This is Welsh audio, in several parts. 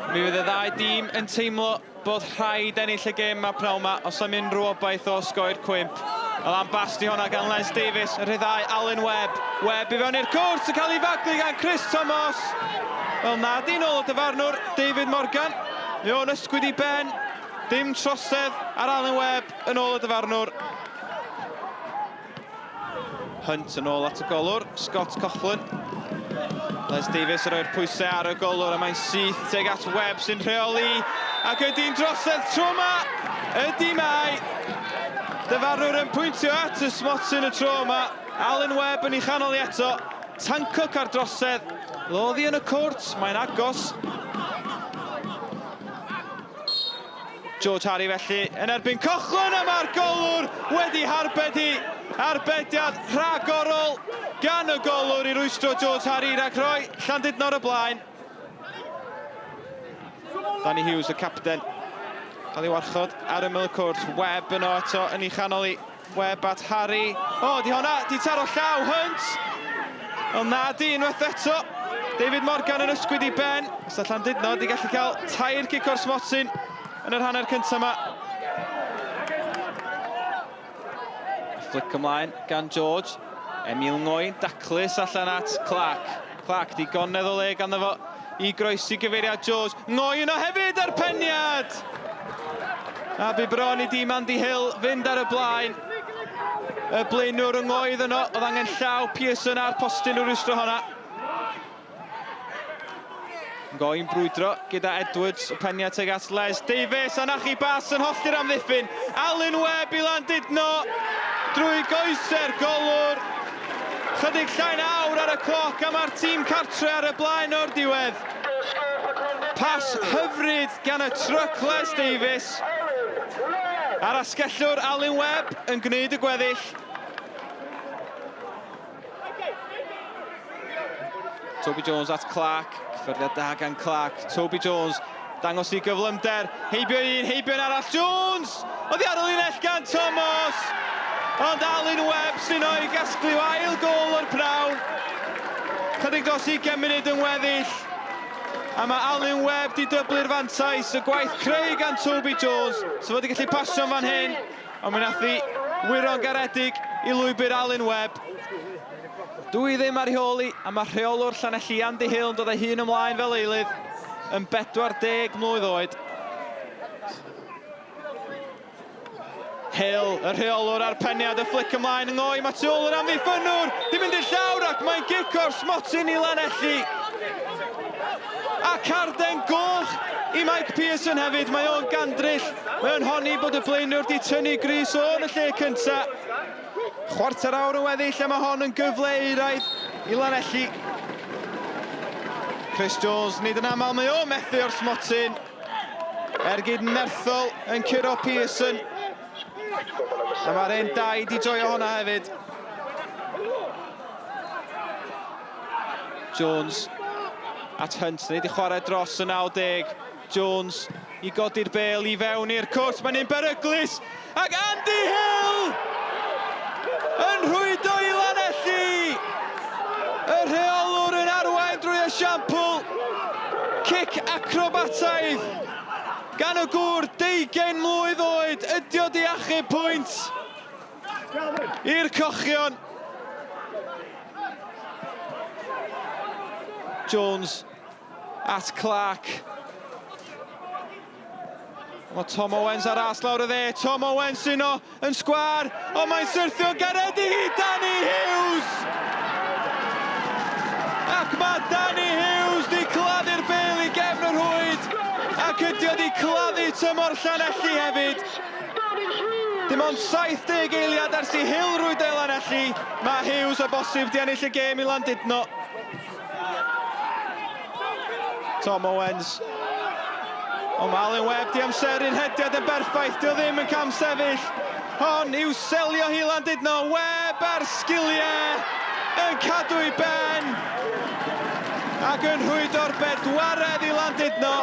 Mi fydd y ddau dîm yn teimlo bod rhaid ennill y gêm 'ma pnawn 'ma os am unrhyw obaith o osgoi'r cwymp. Y lan bas di honna gan Les Davies, yn rhyddhau Alun Webb. Webb i fewn i'r cwrt yn cael ei faglu gan Chris Thomas. Wel na di nôl y dyfarnwr David Morgan. Mae o'n ysgwyd i ben. Dim trosedd ar Alun Webb yn ôl y dyfarnwr. Hunt yn ôl at y golwr, Scott Coughlan. Les Davies yn rhoi'r pwysau ar y golwr a mae'n syth tuag at Webb sy'n rheoli. Ac ydy'n drosedd tro yma? Ydy mae. Dyfarnwr yn pwyntio at y smotyn y tro yma. Alan Webb yn ei chanol i eto. Tancock ar drosedd. Loddi yn y cwrt, mae'n agos. George Harry felly yn erbyn Coughlan a mae'r golwr wedi harbed hi. Arbediad rhagorol gan y golwr i rwystro George Harry rhag rhoi Llandudno ar y blaen. Danny Hughes, y capten, cael ei warchod ar ymyl y cwrt. Webb yno eto yn ei chanol i. Webb at Harry. O, di honna, di taro llaw, Hunt! Wel na di, unwaith eto. David Morgan yn ysgwyd i ben. Os Llandudno di gallu cael tair cic o'r smotyn yn yr hanner cyntaf yma. Flick ymlaen gan George. Emil Ngoy daclus allan at Clark. Clark di gonedd o le ganddo fo i groesi gyfeiriad George. Ngoy yno hefyd ar peniad! A bu bron i dîm Andy Hill fynd ar y blaen. Y blaenwr yng Ngoedd yno, oedd angen llaw Pearson a'r postyn o'r rwystro honna. Ngoi'n brwydro gyda Edwards, y peniad tuag at Les Davies, a na chi bas yn hollti'r amddiffyn. Alun Webb i Landudno drwy goese'r golwr. Chydig llai na awr ar y cloc a mae'r tîm cartre ar y blaen o'r diwedd. Pas hyfryd gan y truck Les Davies. A'r asgellwr Alun Webb yn gwneud y gweddill. Toby Jones at Clark, cyffyrddiad da gan Clark. Toby Jones dangos i gyflymder, heibio un, heibio un arall, Jones! Oddi ar y linell gan Thomas! Ond Alun Webb sy'n o'i gasglu o ail gol o'r pnawn. Chydig dros 20 munud yn weddill. A mae Alun Webb di dyblu'r fantais, y gwaith creu gan Toby Jones, so fod wedi gallu pasio fan hyn, ond mi nath hi wyro'n garedig i lwybr Alun Webb. Dw i ddim ar ei hôl hi, a mae rheolwr Llanelli Andy Hill yn dod â'i hun ymlaen fel eilydd yn 40 mlwydd oed. Hill, y rheolwr a'r peniad, y fflic ymlaen yng ngoi, mae tu ôl yr amddiffynnwr, di mynd i'r llawr ac mae'n gic o'r smotyn i Lanelli. A carden goch i Mike Pearson hefyd, mae o'n gandryll, mae o'n honni bod y blaenwr di tynnu grys o yn y lle cynta. Chwarter awr yn weddill a mae hon yn gyfle euraidd i Lanelli. Chris Jones, nid yn aml mae o'n methu o'r smotyn. Ergyd nerthol yn curo Pearson. A mae'r un dau di joio hwnna hefyd. Jones at Hunt, neu di chwarae dros y 90. Jones i godi'r bêl i fewn i'r cwrt, mae'n un beryglus, ac Andy Hill yn rhwydo i Lanelli! Y rheolwr yn arwain drwy esiampl, cic acrobataidd gan y gŵr deugain mlwydd oed, ydi o di achub pwynt i'r cochion. Jones at Clark. Mae Tom Owens ar as lawr y dde. Tom Owens sy'n o yn sgwar, ond mae'n syrthio'n garedig i Danny Hughes! Ac mae Danny Hughes di claddu'r bel i gefn y rhwyd, ac ydy o di claddu tymor Llanelli hefyd. Dim ond 70 eiliad ers i Hill rwydo i Lanelli, mae Hughes o bosib di ennill y gêm i Landudno. Tom Owens. Ond mae Alun Webb di amseru'r hediad yn berffaith. Dio ddim yn cam sefyll. Hon yw selio hi Landudno. Webb ar sgiliau yn cadw i ben. Ac yn rhwydo'r bedwaredd i Landudno.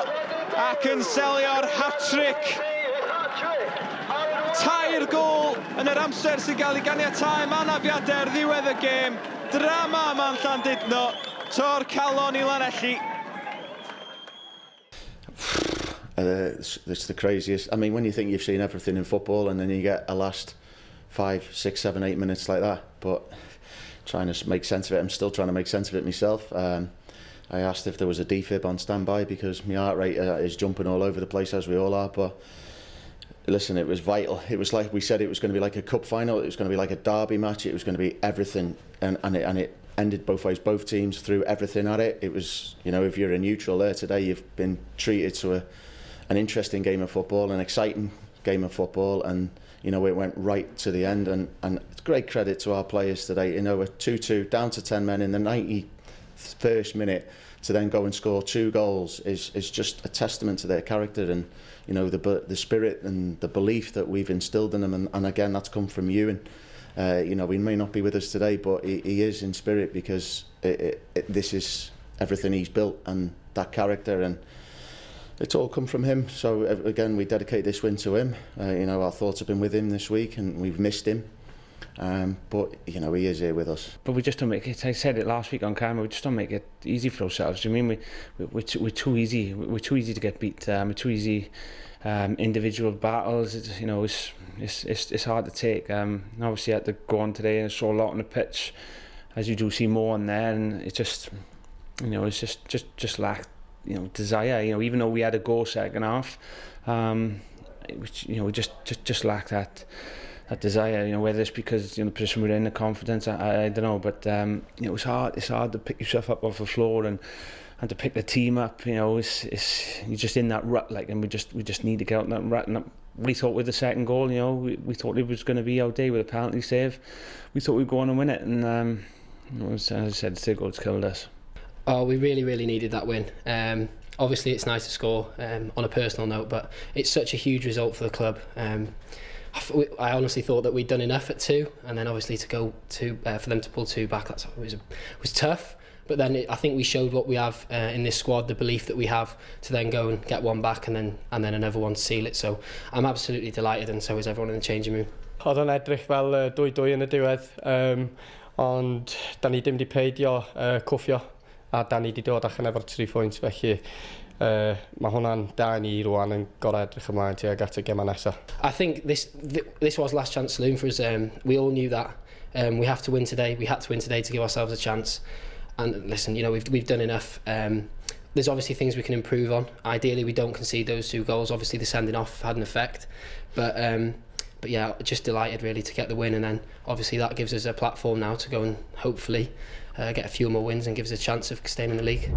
Ac yn selio'r hat-trick. Tair gôl yn yr amser sy'n cael ei ganiatáu am anafiadau ar ddiwedd y gêm. Drama yma yn Llandudno, tor calon i Lanelli. It's the craziest. I mean, when you think you've seen everything in football and then you get a last 5, 6, 7, 8 minutes like that. But trying to make sense of it, I'm still trying to make sense of it myself. I asked if there was a defib on standby because my heart rate is jumping all over the place, as we all are. But listen, it was vital. It was like we said, it was going to be like a cup final. It was going to be like a derby match. It was going to be everything, and it ended both ways. Both teams threw everything at it. It was, if you're a neutral there today, you've been treated to an interesting game of football, an exciting game of football, and it went right to the end. And it's great credit to our players today. A 2-2 down to 10 men in the 91st minute to then go and score two goals is just a testament to their character and the spirit and the belief that we've instilled in them, and again, that's come from you. And he may not be with us today, but he is in spirit, because this is everything he's built and that character, and it's all come from him. So again, we dedicate this win to him. Our thoughts have been with him this week and we've missed him. But he is here with us. But we just don't make it. I said it last week on camera. We just don't make it easy for ourselves. Do you mean we're too easy? We're too easy to get beat. We're too easy. Individual battles. It's, you know, it's hard to take. Obviously, I had to go on today and saw a lot on the pitch, as you do see more on there, and it just, it's just lacked desire. Even though we had a go second half, which we just lacked that desire. Whether it's because the position we're in, the confidence, I don't know. But it's hard. It's hard to pick yourself up off the floor and to pick the team up. It's you're just in that rut, like, and we just need to get out in that rut. And we thought with the second goal, we thought it was going to be our day with a penalty save. We thought we'd go on and win it, and as I said, the third goal's killed us. Oh, we really, really needed that win. Obviously, it's nice to score on a personal note, but it's such a huge result for the club. I honestly thought that we'd done enough at 2, and then obviously to go to for them to pull 2 back, that was tough. But then I think we showed what we have in this squad, the belief that we have to then go and get one back and then another one to seal it. So I'm absolutely delighted, and so is everyone in the changing room. Oedd o'n edrych fel 2-2 yn y diwedd, ond da ni dim di peidio cwffio a da ni di dod allan efo'r 3 phwynt, felly mae hwnna'n da ni rwan yn gorau edrych ymlaen tuag at y gema nesaf. I think this was last chance saloon for us. We all knew that. We have to win today. We had to win today to give ourselves a chance. And listen, we've done enough. There's obviously things we can improve on. Ideally, we don't concede those two goals. Obviously, the sending off had an effect, but yeah, just delighted really to get the win, and then obviously that gives us a platform now to go and hopefully get a few more wins and gives us a chance of staying in the league.